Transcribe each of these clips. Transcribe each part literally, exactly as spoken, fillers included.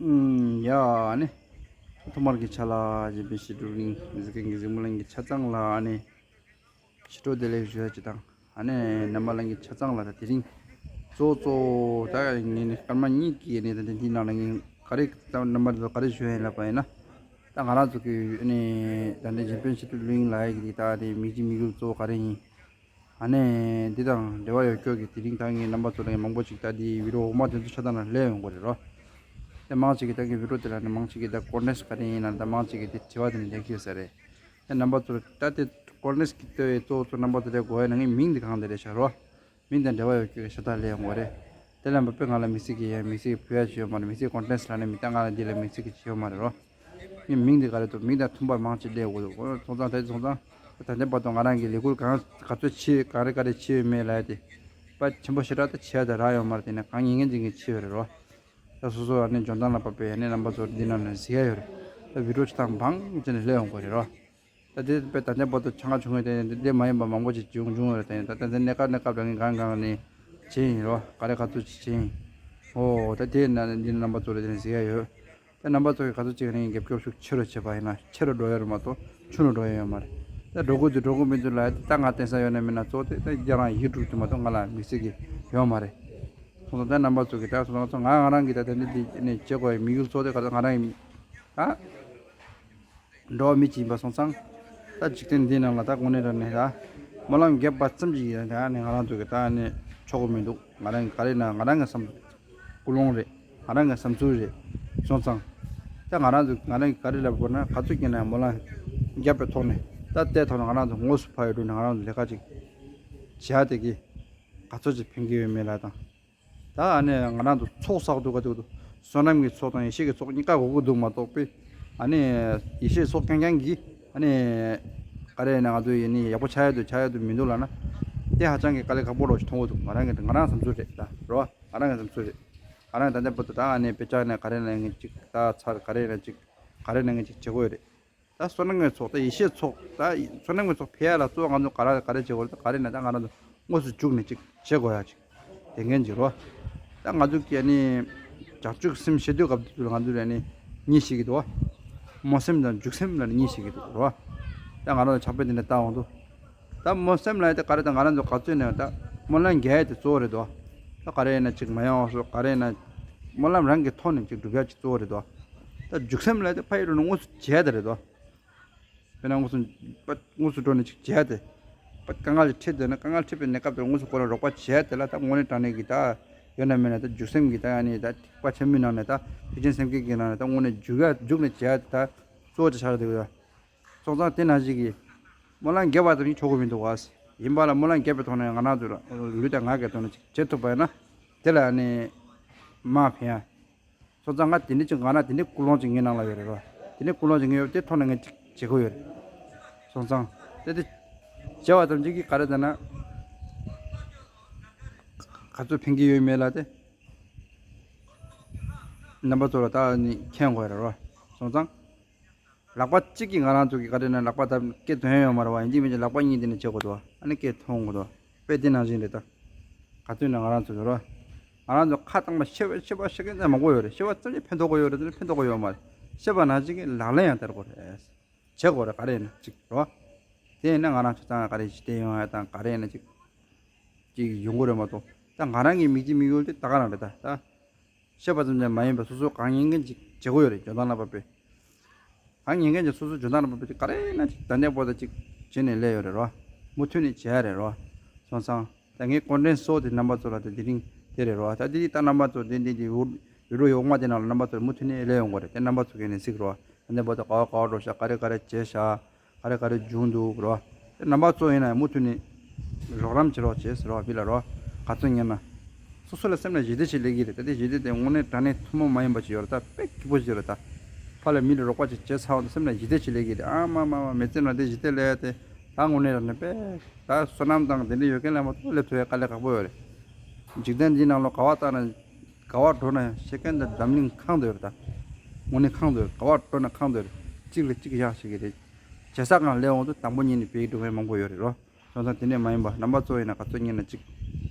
ཨུམ། ཡ་ཨ་ནི། ཐོག་མར་གྱི་ཆ་ལ་གཞན་ཕན་ཞི་ཁྲོ་གླིང་གཟིགས་མཁན་གྱི་གཟིགས་མོ་ལྷན་རྒྱས་ཆ་ཚང་ལ་ཨ་ནི། ཞི་ཁྲོ་བདེ་ལེགས་ཞུ་ཡ་ཅིག་དང་། ཨ་ནི་རྣམ་པ་ལྷན་རྒྱས་ཆ་ཚང་ལ་ད་དེ་རིང་གཙོ་བོ་གཙོ་བོ་ད་ངས་ནི་སྐར་མ་གཉིས་ཀྱི་ནི་ད་ལྟ་འདི་ནང་ལ་ངས་ག་རེ་ད་རྣམ་པ་ཚོ་ག་རེ་ཞུ་ཡ་ཡིན་ལབ་པ་ཡིན་ན། ད་ང་རང་ཚོ་གི་ནི་ད་ལྟ་གཞན་ཕན་ཞི་ཁྲོ་གླིང་ལབ་ཡ་གི་དེ་ད་དེ་མིག་རྒྱུ་དམིགས་ཡུལ་གཙོ་བོ་ག་རེ་ཡིན། ཨ་ནི་འདི་དང་འབྲེལ་བ་ཡོད་སྐྱོ་གི་དེ་རིང་ད་ངས་རྣམ་པ་ཚོ་ལ་མང་པོ་ཅིག་ད་དེ་བི་ཌི་ཡོ་འོག་མ་དེ་ཚོ་ཆ་ཚང་ལ་སླེབས་ཡོང་གི་རེད་རོ། དེ་མང་ཅིག་གིས་ད་གི་བི་ཌི་ཡོ་དེ་ལ་ནི་མང་ཅིག་གིས་ད་ཀོན་ཊེན་ཊི་ག་རེ་ཡིན་ན་ད་མང་ཅིག་གིས་དེ་དྲི་བ་དེ་ནི་འདེགས་ཤེས་ས་རེད། ད་རྣམ་པ་ཚོར་ད་དེ་ཀོན་ཊེན་ཊི་གི་ལྟོས་ཡས་གཙོ་བོ་གཙོ་རྣམ་པ་ཚོ་དེ་དགོས་ཡས་ན་ངའི་མིང་དེ་གང་དེ་རེད་ཤག་རོ། མིང་དང་འབྲེལ་བ་ཡོད་ཀྱི་ཤ་སྟག་ལས་ཡོང་གི་རེད། དེ་ལ་མ་དཔེ་ང་ལ་དམིགས་བསལ་གྱི་ཡ་དམིགས་བསལ་གྱི་ཕུལ་ཡ་ཅི་ཡོད་མ་རེད། དམིགས་བསལ་ཀོན་ཊེན་ཊི་ལ་ནི་མི་ད་ང་ལ་འདི་ལ་དམིགས་བསལ་གྱི་ཅི་ཡོད་མ་རེད་རོ། ངའི་མིང་དེ་ག་རེ་འདུག་མིང་དང་མཐུན་པ་མང་ཅིག་སླེབས་དགོས་འདུག་སོང་ཙང་ད་དེ་སོང་ཙང་ད་ལྟའི་བར་དུ་ང་རང་གི་ལས་ཁུར་གང་ག་ཚོད་ཕྱིན་ག་རེ་ག་རེ་ཕྱིན་ཡོད་མེད་ལ་ཡ་དེ་པ་ཆེན་པོ་ཞེ་དྲག་ད་ཕྱིན་ཡ་དེ་རག་ཡོད་མ་རེད། དེ་ནས་གང་ཉན་མཁན་ཅིག་གིས་ཕྱིན་ཡོད་རེད་རོ། ད་སོ་སོ་ཨ་ནི་འཇོན་ཐང་ལ་བབས་པའི་ཨ་ནི་རྣམ་པ་ཚོར་འདི་ནང་ནས་གཟིགས་ཡ་ཡོད་རེད། ད་བི་ཌི་ཡོ་ཆ་ཚང་བང་བྱས་ནས་སླེབས་ཡོང་གི་རེད་རོ། ད་དེ་དཔེ་ད་ལྟའི་བར་དུ་ཆ་ང་བྱུང་བའི་དེ་དེ་མ་ཡིན་པ་མང་པོ་ཅིག་བྱུང་བྱུང་ཡོད་རེད། དེ་ད་ད་ལྟ་གནས་སྐབས་གནས་སྐབས་ལ་ངས་གང་གང་ནས་བྱས་ཡིན་རོ། ག་རེ་ག་ཚོད་ཅིག་བྱས་ཡིན། ཨོ་ད་དེ་ན་འདི་རྣམ་པ་ཚོ་ལ་དེ་ནས་གཟིགས་ཡ་ཡོད། ད་རྣམ་པ་ཚོ་གི་ག་ཚོད་ཅིག་ནས་རྒྱབ་སྐྱོར་ཤུགས་ཆེ་རུ་བྱེད་པ་ཡིན་ན་ཆེ་རུ་འགྲོ་ཡ་རེད་མ་གཏོགས་ཆུང་རུ་འགྲོ་ཡ་ཡོད་མ་རེད། ད་འགྲོ་དགོས་དུས་འགྲོ་དགོས་མི་འདུག་ལ་ད་ང་བརྟེན་ས་ཡོད་ན་མེད་ན་གཙོ་བོ་དེ་ད་རྒྱ་རང་ཡིག་དྲུག་དུ་མ་གཏོགས་ང་ལ་དམིགས་བསལ་གྱི་ཡོད་མ་རེད། སོང་ཙང་ད་རྣམ་པ་ཚོ་གི་ད་སོང་ཙང་ང་ང་རང་གི་ད་ད་འདི་འདི་ནས་བྱེད་དགོས་ཡ་དམིགས་ཡུལ་གཙོ་བོ་དེ་ག་ད་ང་རང་གི་ད། འགྲོ་བ་མི་གཅིག་ཡིན་པ་སོང་ཙང་། ད་འཇིག་རྟེན་འདིའི་ནང་ལ་ད་དངོས་གནས་དྲང་གནས་ད། སྨོན་ལམ་རྒྱབ་པ་ཙམ་གྱིས་ད་ནི་ང་རང་ཚོ་གི་ད་ནི་ཆོག་གི་མི་འདུག་ང་རང་གི་ག་རེ་ན་ང་རང་གི་བསམ་ཀུན་སློང་རེད། ང་རང་གི་བསམ་ཚུལ་རེད། སོང་ཙང་། ད་ང་རང་ཚོ་ང་རང་གི་ག་རེ་ལབ་དགོས་ན་ག་ཚོད་ཀྱི་ན་སྨོན་ལམ་རྒྱབ་པའི་ཐོག་ནས་ད་ལྟའི་ཐོག་ནས་ང་རང་ཚོ་དངོས་སུ་ཕར་ཡོད་དུས་ནས་ང་རང་ཚོ་ལས་ཀ་ཅིག་བྱས་དེ་གི་ག་ཚོད་ཅིག་ཕན་གྱི་ཡོད་མེད་ལ་དང་། ད་ཨ་ནི་ང་རང་ཚོ་ཚོགས་བསགས་འདུག་ག་འདུག་འདུག་བསོད་ནམས་ཀྱི་ཚོགས་དང་ཡེ་ཤེས་ཀྱི་ཚོགས་གཉིས་ཀ་དགོས་ཀྱི་འདུག་མ་གཏོགས་པས། ཨ་ནི་ཡེ་ཤེས་ཚོགས་རྐྱང་རྐྱང་གིས་ཨ་ནི་ག་རེ་ཡིན་ན་ང་ཚོ་ཡིན་ནི་ཡག་པོ་ཆགས་ཡ་འདུག་ཆགས་ཡ་འདུག་མི་འདུག་ལབ་ན། དེ་ཧ་ཅང་གི་དཀའ་ལས་ཁག་པོ་རོ་ཞིག་མཐོང་གི་འདུག་ང་རང་གི་ང་རང་བསམ་ཚུལ་རེད་ད་རོ། ང་རང་གི་བསམ་ཚུལ་རེད། ང་རང་ད་ལྟ་བར་དུ་ད་ཨ་ནི་དཔེ་ཆ་ནས་ག་རེ་ན་ངས་ཅིག་ད་ཚར་ག་རེ་ན་ཅིག་ག་རེ་ན་ངས་ཅིག་བྱེད་དགོས་རེད། ད་བསོད་ནམས་ཀྱི་ཚོགས་ད་ཡེ་ཤེས་ཚོགས་ད་བསོད་ནམས་ཀྱི་ཚོགས་འཕེལ་ཡ་ལ་གཙོ་བོ་ང་ཚོ་ག་རེ་ག་རེ་བྱེད་དགོས་རེད། ད་ག་རེ་ན་ད་ང་རང་ཚོ་དངོས་སུ་འཇུག་ནས་ཅིག་བྱེད་དགོས་ཡ་ཅིག་དེ་འགན་ཅིག་རོ། ད་ང་ཚོ་གི་ནི་བྱང་ཆུབ་སེམས་བཞེས་དུས་སྐབས་དུས་ལ་ང་ཚོ་ལ་ནི་གཉིས་ཤིག་གི་འདུག་བ། སྨོན་སེམས་དང་འཇུག་སེམས་ལ་ནི་གཉིས་ཤིག་གི་འདུག་རོ། ད་ང་རང་ཚོ་ཕྱག་དཔེ་འདི་འདྲ་བལྟ་འོང་དུས། ད་སྨོན་སེམས་ལ་ཡ་དེ་ག་རེ་ད་ང་རང་ཚོ་ག་ཚོད་ནས་ད་སྨོན་ལམ་རྒྱག་ཡ་དེ་གཙོ་བོ་རེད་དོ། ད་ག་རེ་ཡིན་ན་ཅིག་མ་ཡོང་བ་སོགས་ག་རེ་ཡིན་ན། སྨོན་ལམ་རང་གི་ཐོག་ནས་ཅིག་སྒྲུབ་ཡ་ཅིག་གཙོ་བོ་རེད་དོ། ད་འཇུག་སེམས་ལ་དེ་ཕ་ཡི་རུ་ནས་དངོས་སུ་བྱས་ད་རེད་དོ། དཔེར་ན་དངོས་སུ་པ་དངོས་སུ་འགྲོ་ནས་ཅིག་བྱས་ཏེ། པ་དཀའ་ངལ་འཕྲད་དེ་ན་དཀའ་ངལ་འཕྲད་པའི་གནས་སྐབས་དེར་དངོས་སུ་ཁོ་རང་རོགས་པ་བྱས་དེ་ལ་ད་དངོས་གནས་དྲང་གནས་ཀྱི་ད་ཡོད་ན་མེད་ན་ད་འཇུག་སེམས་ཀྱི་ད་ཡང་ནི་ད་ཐེག་པ་ཆེན་པོའི་ནང་ནས་ད་ཐེག་ཆེན་སེམས་བསྐྱེད་ཀྱི་ནང་ནས་ད་དངོས་གནས་འཇུག་ཡ་འཇུག་ནས་བྱས་ཏེ་ད་གཙོ་བོ་ཅིག་ཆགས་འདུག་ཡ། སོང་ཙང་དེ་ནང་བཞིན་གྱི་སྨོན་ལམ་རྒྱབ་པ་ཙམ་གྱིས་ཆོག་གི་མི་འདུག་བ། ཡིན་པ་ལ་སྨོན་ལམ་རྒྱབ་པའི་ཐོག་ནས་ང་རང་ཚོ་ལ་ལུས་དང་ངག་གི་ཐོག་ནས་ཅིག་བྱེད་ཐུབ་པ་ཡིན་ན་དེ་ལ་ནི་མར་ཕན་ཡ། སོང་ཙང་ང་དེ་འདྲ་ཅིག་ང་རང་དེ་འདྲའི་ཀུན་སློང་ཅིག་ངའི་ནང་ལ་ཡོད་རེད་བ། དེ་འདྲའི་ཀུན་སློང་ཅིག་ངའི་ཡོད་དེ་ཐོག་ནས་ངས་ཅིག་བྱེད་དགོས་ཡོད་རེད། སོང་ཙང་དེ་དེ་བྱས་པ་ཙམ་གྱིས་ག་རེ་ཟེར་ན་ག་ཚོད་ཕན་གྱི་ཡོད་མེད་ལ་དེ་རྣམ་པ་ཚོ་ལ་ད་ནི་མཁྱེན་དགོས་རེད་བ། སོང་ཙང་། ལག་པ་གཅིག་གིས་ང་རང་ཚོ་གི་ག་རེ་ན་ལག་པ་ད་སྐད་ཐོན་ཡོད་མ་རེད་བ། ཡིན་གཅིག་མིན་གཅིག་ལག་པ་གཉིས་དེ་ནས་བྱེད་དགོས་འདུག་བ། ཨ་ནི་སྐད་ཐོན་དགོས་འདུག་བ། དཔེ་དེ་ནང་བཞིན་རེད་ད། ག་དུས་ན་ང་རང་ཚོ་ཡོད་རེད་བ། ང་རང་ཚོ་ཁ་བཏང་པ་ཤེས་པ་ཤེས་པ་ཤེས་མཁན་ཙམ་མང་པོ་ཡོད་རེད། ཤེས་པ་ཙམ་གྱིས་ཕན་ཐོགས་ཀྱི་ཡོད་རེད་ཟེར་ན་ཕན་ཐོགས་ཀྱི་ཡོད་མ་རེད། ཤེས་པ་ནང་བཞིན་གྱི་ལག་ལེན་ཡང་བསྟར་དགོས་རེད། བྱེད་དགོས་རེད་ག་རེ་ཡིན་ན་གཅིག་རེད་བ། དེ་ཡིན་ན་ང་རང་ཚོ་ཚང་ག་རེ་ཞིག་བལྟས་ཡོང་ཡ་དང་ག་རེ་ཡིན་ན་གཅིག་གཅིག་ཡོང་གི་རེད་མ་གཏོགས། ད་ང་རང་གི་མིག་རྒྱུ་དམིགས་ཡུལ་དེ་ད་ག་རང་རེད་ད་ད། ཤེས་པ་ཙམ་ཅན་མ་ཡིན་པ་སོ་སོ་གང་ཉན་མཁན་ཅིག་བྱེད་དགོས་ཡོད་རེད། འཇོན་ཐང་ལ་བབས་པའི། གང་ཉན་མཁན་ཅིག་སོ་སོ་འཇོན་ཐང་ལ་བབས་པའི་ཅིག་ག་རེ་ན་ཅིག་ད་ལྟའི་བར་དུ་ཅིག་བྱས་ནས་སླེབས་ཡོད་རེད་རོ། མུ་མཐུད་ནས་བྱས་རེད་རོ། སོང་ཙང་ད་ངས་ཀོན་ཊེན་ཊི་སོ་དེ་རྣམ་པ་ཚོ་ལ་ད་དེ་རིང་དེ་རེད་རོ། ད་དེ་ད་རྣམ་པ་ཚོ་དེ་འདི་དེ་ཡུ་ཊུབ་ཡོག་མ་དེ་ནང་ལ་རྣམ་པ་ཚོ་མུ་མཐུད་ནས་སླེབས་ཡོང་གི་རེད། དེ་རྣམ་པ་ཚོ་གིས་ནས་གཟིགས་རོ། ད་ལྟའི་བར་དུ་ག་བ་ག་བ་འགྲོ་ཤག་ག་རེ་ག་རེ་བྱས་ཤག་ག་རེ་ག་རེ་བྱུང་འདུག་རོ། དེ་རྣམ་པ་ཚོ་ཡིན་ན་མུ་མཐུད་ནས་རོགས་རམ་བྱེད་རོགས་བྱེད་ཟེར་རོ་བི་ལ་རོ། ག་ཚོད་ཉན་ན། སོ་སོ་ལ་སེམས་ལ་ཞི་བདེ་ཞིག་སླེབས་ཀྱི་རེད། ད་དེ་ཞི་བདེ་དེ་དངོས་གནས་དྲང་གནས་ཐུན་མོང་མ་ཡིན་པ་ཞིག་ཡོད་རེད། ད་དཔེ་སྐྱིད་པོ་ཞིག་ཡོད་རེད་ད། ཕར་ལ་མི་ལ་རོགས་པ་ཅིག་བྱས་ཚར་བ་དང་སེམས་ལ་ཞི་བདེ་ཞིག་སླེབས་ཀྱི་རེད། ཨ་མ་མ་མ་མི་ཚེ་ནང་དེ་ཞི་བདེ་སླེབས་ཡ་དེ་ད་དངོས་གནས་དྲང་གནས་དཔེ་ད་བསོད་ནམས་དང་དེ་འདྲ་ཡོད་མཁན་ལ་མ་གཏོགས་སླེབས་ཐུབ་ཡ་དཀའ་ལས་ཁག་པོ་ཡོད་རེད། འཇིག་རྟེན་འདིའི་ནང་ལ་ག་བ་བཏང་ན། ག་བར་འགྲོ་ན་ཤེས་མཁན་དང་འཛམ་གླིང་གང་དུ་ཡོད་རེད་ད། དངོས་གནས་གང་དུ་ཡོད་རེད། ག་བར་འགྲོ་ན་གང་དུ་ཡོད་རེད། གཅིག་ལ་གཅིག་ཡག་ཤེས་ཀྱི་རེད། བྱེད་ས་གང་སླེབས་འོང་དུས་དང་པོ་ཉིད་ནས་བེད་འགྲོ་མཁན་མང་པོ་ཡོད་རེད་རོ། སོང་ཙང་དེ་ནས་མ་ཡིན་པ་རྣམ་པ་ཚོ་ཡིན་ན་ག་ཚོད་ཉིད་ན་གཅིག་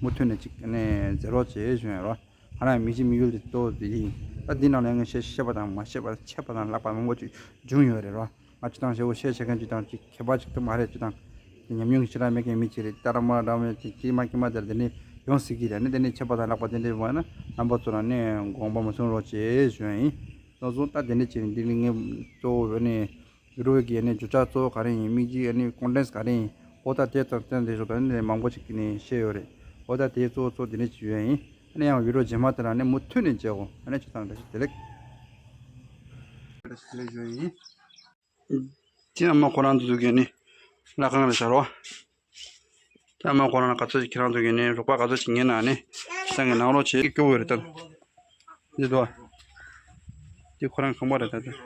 མུ་མཐུད་ནས་གཅིག་ནས་མཛད་རོགས་བྱེད་ཞུ་ཡ་རོ། ང་རང་མི་གཅིག་མི་ཡུལ་དེ་གཙོ་བོ་དེ་ཡིན། ད་འདི་ནང་ལ་ཡང་ཤེས་ཤེས་པ་དང་མ་ཤེས་པ་ཆད་པ་དང་ལྷག་པ་མང་པོ་ཅིག་བྱུང་ཡོད་རེད་རོ། ང་སྤྱིར་བཏང་ཞེ་པོ་ཤེས་བྱེད་མཁན་ཅིག་དང་ཅིག་མཁས་པ་ཅིག་ཏུ་མ་རེད། སྤྱིར་བཏང་དེ་ཉམས་མྱོང་གི་ཞེ་དྲག་མེད་མཁན་མི་ཅིག་རེད། ད་ར་མ་ར་མ་ཅིག་ཀྱི་མ་ཀྱི་མ་དེར་དེ་ནས་ཡོང་སྲིད་ཀྱི་རེད། ནི་དེ་ནས་ཆད་པ་དང་ལྷག་པ་དེ་འདྲ་བ་ན་རྣམ་པ་ཚོ་ལ་ནི་དགོངས་པ་མ་ཚོམ་རོགས་བྱེད་ཞུ་ཡ་ཡིན། སོ་སོ་ད་དེ་འདྲ་བྱས་ནས་འདི་ནི་ངས་གཙོ་བོ་ནི་བི་ཌི་ཡོ་གི་ནི་བརྗོད་བྱ་གཙོ་བོ་ག་རེ་ཡིན། དམིགས་ཀྱི་ནི་ཀོན་ཊེན་ཊི་ག་རེ་ཡིན། ཨོ་ད་དེ་ཙམ་བསྟན་དེ་ཚོ་ད་ནི་མང་པོ་ཅིག་གིས་ནི་བཤད་ཡོད་རེད། ཨོ་ད་དེ་གཙོ་བོ་གཙོ་དེ་འདྲ་བྱས་ཡོད་ཡིན། ཨ་ནི་ཡང་བི་ཌི་ཡོ་རྗེས་མ་དེ་ལ་ནི་མུ་མཐུད་ནས་མཇལ་གོ། ཨ་ནི་ཆ་ཚང་བཀྲ་ཤིས་བདེ་ལེགས། བཀྲ་ཤིས་བདེ་ལེགས་ཞུ་ཡ་ཡིན། དེ་ཨ་མ་ཁོ་རང་ཚོ་གིས་ནི་ལྷ་ཁང་ལ་བཞག་རོགས། དེ་ཨ་མ་ཁོ་རང་ལ་ག་ཚོད་ཅིག་ཁྱེད་རང་ཚོ་གིས་ནི་རོགས་པ་ག་ཚོད་ཅིག་ཉན་ན་ནི་ཁྱེད་རང་གིས་གནང་རོགས་བྱེད། སྐྱོ་བོ་རེད་ད། འདི་དོ། འདི་ཁོ་རང་ཁང་པ་རེད་ད་ད།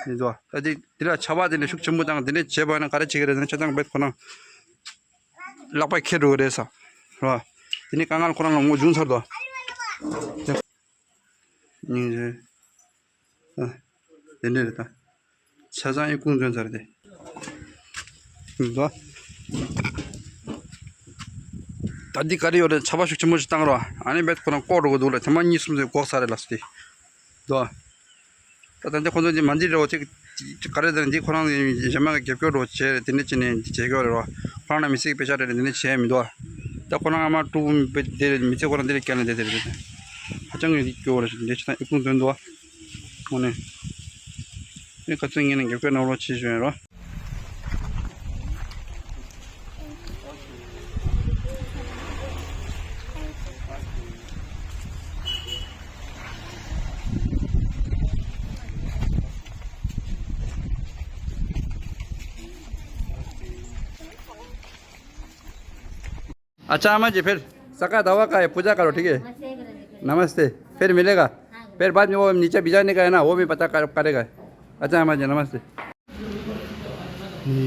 འདི་དོ། ད་འདི་འདི་ལ་ཆར་པ་དེ་ནི་ཤུགས་ཆེན་པོ་དང་དེ་ནས་བྱས་པ་ན་ག་རེ་བྱེད་ཀྱི་རེད་ཟེར་ན་ཆ་ཚང་བེད་ཁོ་རང་ལག་པ་ཁེ་འགྲོ་གི་རེད་ས། རེད་བ། དེ་ནི་དཀའ་ངལ་ཁོ་རང་ལ་ངོ་བྱུང་ཚར་དོ། སྙིང་རྗེ། ཨ། དེ་འདྲ་རེད་ད། ཆ་ཚང་ཨི་ཁུང་འདོན་ཚར་ཏེ། འདུག་ད་འདི་ག་རེ་ཡོད་རེད། ཆར་པ་ཤུགས་ཆེན་པོ་ཞིག་བཏང་རོགས། ཨ་ནི་བེད་ཁོ་རང་ཀོག་འགྲོ་གི་འདུག་ལ། ཐེངས་མ་གཉིས་གསུམ་ཟེར་འགོག་ཚར་རེད་ལ་སུ་དེ། འདུག་ད་ད་འདི་ཁོ་ཚོ་འདི་མ་འདི་རེད་བ། ཅིག་ག་རེ་ཟེར་ན་འདི་ཁོ་རང་གཞན་མ་གི་རྒྱབ་སྐྱོར་རོགས་བྱས་རེད། དེ་འདྲ་བྱས་ནས་འདི་བྱེད་དགོས་རེད་བ། ཁོ་རང་ལ་མི་སེར་གྱི་པེ་ཤ་རེད་རེད། འདི་འདྲ་བྱས་མི་འདུག་ད་ཁོ་རང་ཨ་མ་ཀྲུག་པེ་འདི་རེད། མི་ཚེ་ཁོ་རང་འདི་རེད་བསྐྱལ་ནས་བསྡད་རེད། ཧ་ཅང་གི་འདི་སྐྱོ་བ་རེད། འདི་བྱས་ན་ཨི་ཁུང་འདོན་འདུག་བ། དངོས་གནས། ཨེ་ག་ཚོད་ངས་ནས་རྒྱབ་སྐྱོར་གནང་རོགས་བྱེད་ཞུ་ཡིན་རོ། अच्छा अम्मा जी, फिर सका दवा का है, पूजा करो, ठीक है? नमस्ते। फिर मिलेगा। फिर बाद में वो नीचे भिजाने का है ना, वो भी पता कर, करेगा। अच्छा अम्मा जी, नमस्ते।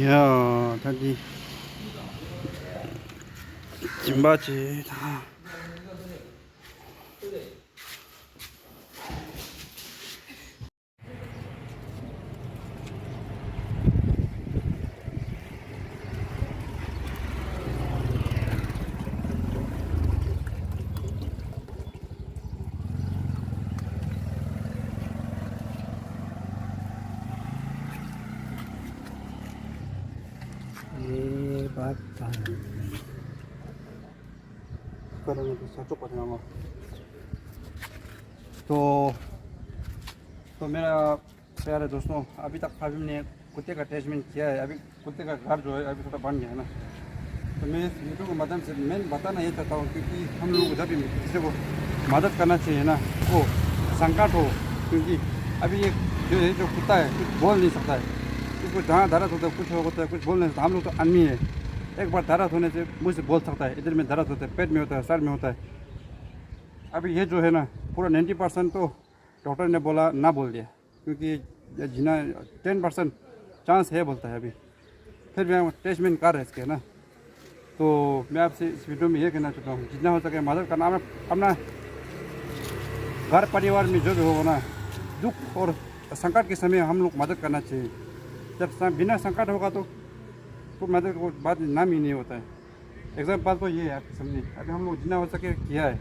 या, था जी। जिम्बा जी था। ये बात तो है। करेंगे तो सचो पढ़ना। तो, तो मेरा प्यारे दोस्तों, अभी तक अभी मैंने कुत्ते का अटैचमेंट किया है। अभी कुत्ते का घर जो है, अभी थोड़ा बन गया है ना। तो मैं इस वीडियो के माध्यम से मैं बताना ये चाहता हूँ, क्योंकि हम लोग जब भी किसी को मदद करना चाहिए ना, वो संकट हो, क्योंकि अभी ये जो है, जो कुत्ता है, कुछ बोल नहीं सकता है। उसको जहाँ दर्द होता है, कुछ होता है, कुछ बोल नहीं सकता। हम लोग तो आदमी है, एक बार दर्द होने से मुंह से बोल सकता है, इधर में दर्द होता है, पेट में होता है, सर में होता है। अभी ये जो है ना, पूरा नाइन्टी परसेंट तो डॉक्टर ने बोला, ना बोल दिया, क्योंकि ये जीना टेन परसेंट चांस है बोलता है अभी। फिर भी हम अटैचमेंट कर रहे हैं इसके ना। तो मैं आपसे इस वीडियो में ये कहना चाहता हूँ, जितना हो सके मदद करना। अपना, अपना घर परिवार में जो भी होगा ना, दुख और संकट के समय हम लोग मदद करना चाहिए। जब सं-, बिना संकट होगा तो, तो मदद को बात नाम ही नहीं होता है। एग्जाम्पल तो ये है, आप समझिए। अभी हम लोग जितना हो सके किया है,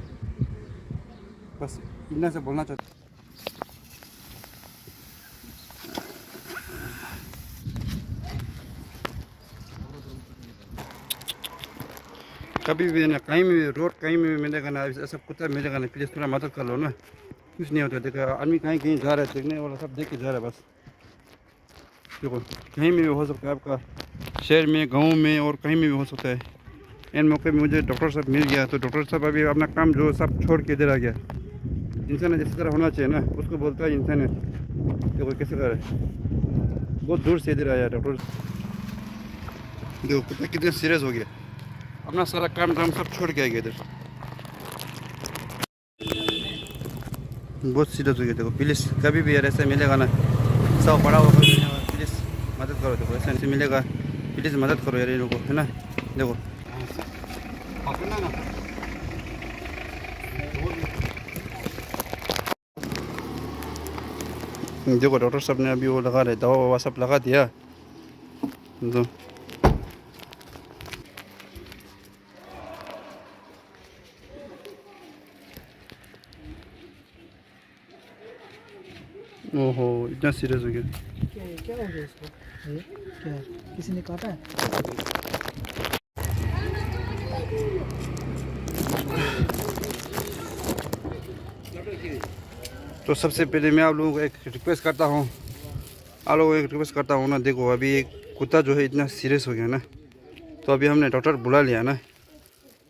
बस इतना से बोलना चाहते हैं। कभी भी ना, कहीं में भी, रोड कहीं में भी मिलेगा ना, ऐसा कुत्ता मिलेगा ना, प्लीज थोड़ा मदद कर लो ना। कुछ नहीं होता, देखो आदमी कहीं कहीं जा रहा है, देखने वाला सब देख के जा रहा है बस। देखो, कहीं में भी हो सकता है आपका, शहर में, गाँव में और कहीं में भी हो सकता है। इन मौके में मुझे डॉक्टर साहब मिल गया, तो डॉक्टर साहब अभी अपना काम जो सब छोड़ के इधर आ गया। इंसान जिस तरह होना चाहिए ना, उसको बोलता है इंसान। देखो कैसे कर रहा है, बहुत दूर से इधर आया डॉक्टर। देखो कितना, कितना सीरियस हो गया, अपना सारा काम धाम सब छोड़ के आ गया इधर। बहुत सीरियस हो गया। देखो प्लीज, कभी भी यार ऐसा मिलेगा ना, सब बड़ा होगा, प्लीज मदद करो। देखो ऐसा नहीं मिलेगा, प्लीज मदद करो यार इन लोगों को, है ना। देखो, देखो डॉक्टर साहब ने अभी वो लगा रहे, दवा ववा सब लगा दिया। तो ओहो, इतना सीरियस हो गया। क्या, क्या हो गया इसको? ये क्या है? किसी ने काटा है? तो सबसे पहले मैं आप लोगों को एक रिक्वेस्ट करता हूँ, आप लोगों को एक रिक्वेस्ट करता हूँ ना, देखो, अभी एक कुत्ता जो है इतना सीरियस हो गया ना, तो अभी हमने डॉक्टर बुला लिया ना।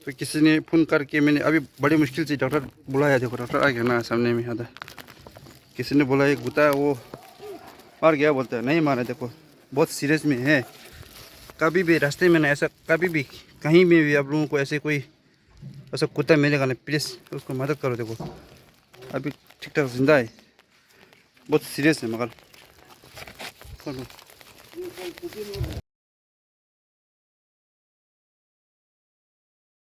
तो किसी ने फ़ोन करके, मैंने अभी बड़ी मुश्किल से डॉक्टर बुलाया। देखो, डॉक्टर आ गया ना, सामने में आता। किसी ने बोला, "ये कुत्ता वो मर गया," बोलता है। नहीं मारा, देखो, बहुत सीरियस में है। कभी भी रास्ते में ना, ऐसा कभी भी, कहीं में भी आप लोगों को ऐसे कोई ऐसा कुत्ता मिलेगा ना, प्लीज़ उसको मदद करो। देखो, अभी ठीक ठाक जिंदा है, बहुत सीरियस है, मगर